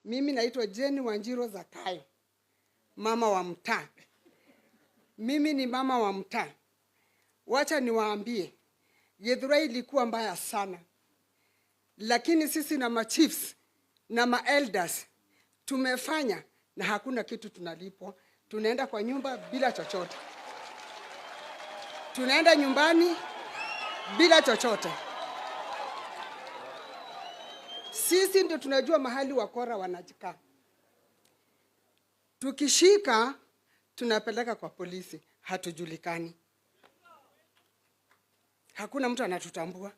Mimi naitwa Jane Wanjiru Zakayo, mama wa mtaa. Mimi ni mama wa mtaa. Wacha niwaambie, Githurai ilikuwa mbaya sana, lakini sisi na machiefs na maelders tumefanya na hakuna kitu tunalipwa. Tunaenda kwa nyumba bila chochote, tunaenda nyumbani bila chochote. Sisi ndio tunajua mahali wakora wanajikaa. Tukishika tunapeleka kwa polisi, hatujulikani, hakuna mtu anatutambua.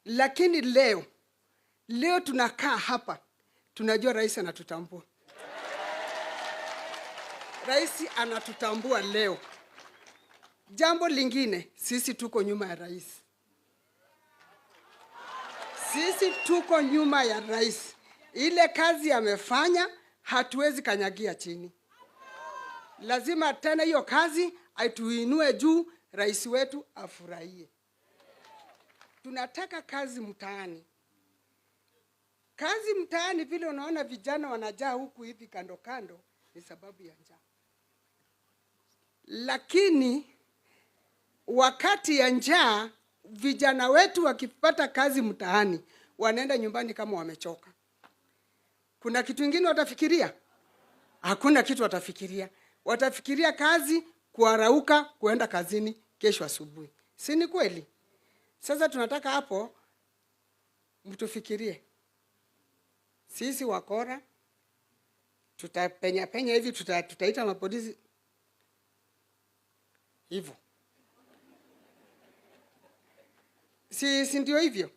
Lakini leo leo tunakaa hapa, tunajua rais anatutambua. Rais anatutambua leo. Jambo lingine, sisi tuko nyuma ya rais. Sisi tuko nyuma ya rais. Ile kazi amefanya hatuwezi kanyagia chini. Lazima tena hiyo kazi aituinue juu, rais wetu afurahie. Tunataka kazi mtaani. Kazi mtaani, vile unaona vijana wanajaa huku hivi kando kando, ni sababu ya njaa. Lakini wakati ya njaa, vijana wetu wakipata kazi mtaani, wanaenda nyumbani kama wamechoka. Kuna kitu ingine watafikiria? Hakuna kitu watafikiria. Watafikiria kazi, kuarauka, kuenda kazini kesho asubuhi, si ni kweli? Sasa tunataka hapo mtufikirie sisi wakora, tutapenya penya hivi, tutaita mapolisi hivyo, si ndio hivyo?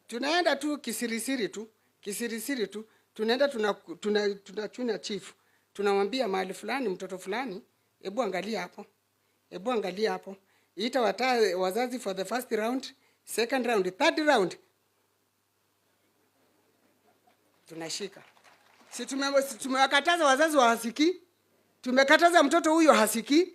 Tunaenda tu kisirisiri tu kisirisiri tu, tunaenda tunachuna tuna chifu, tunamwambia mahali fulani, mtoto fulani, hebu angalia hapo, hebu angalia hapo, ita wazazi for the first round, second round, third round, tunashika. Si tumewakataza wazazi wahasikii, tumekataza mtoto huyo hasikii.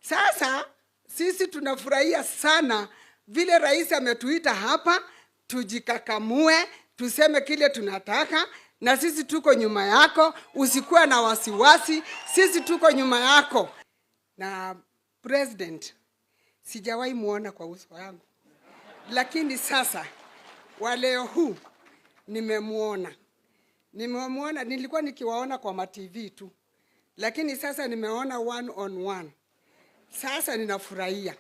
Sasa sisi tunafurahia sana vile rais ametuita hapa, tujikakamue, tuseme kile tunataka, na sisi tuko nyuma yako, usikuwe na wasiwasi, sisi tuko nyuma yako. Na president sijawahi muona kwa uso wangu, lakini sasa wa leo huu nimemuona, nimemuona. Nilikuwa nikiwaona kwa ma TV tu, lakini sasa nimeona one on one. Sasa ninafurahia.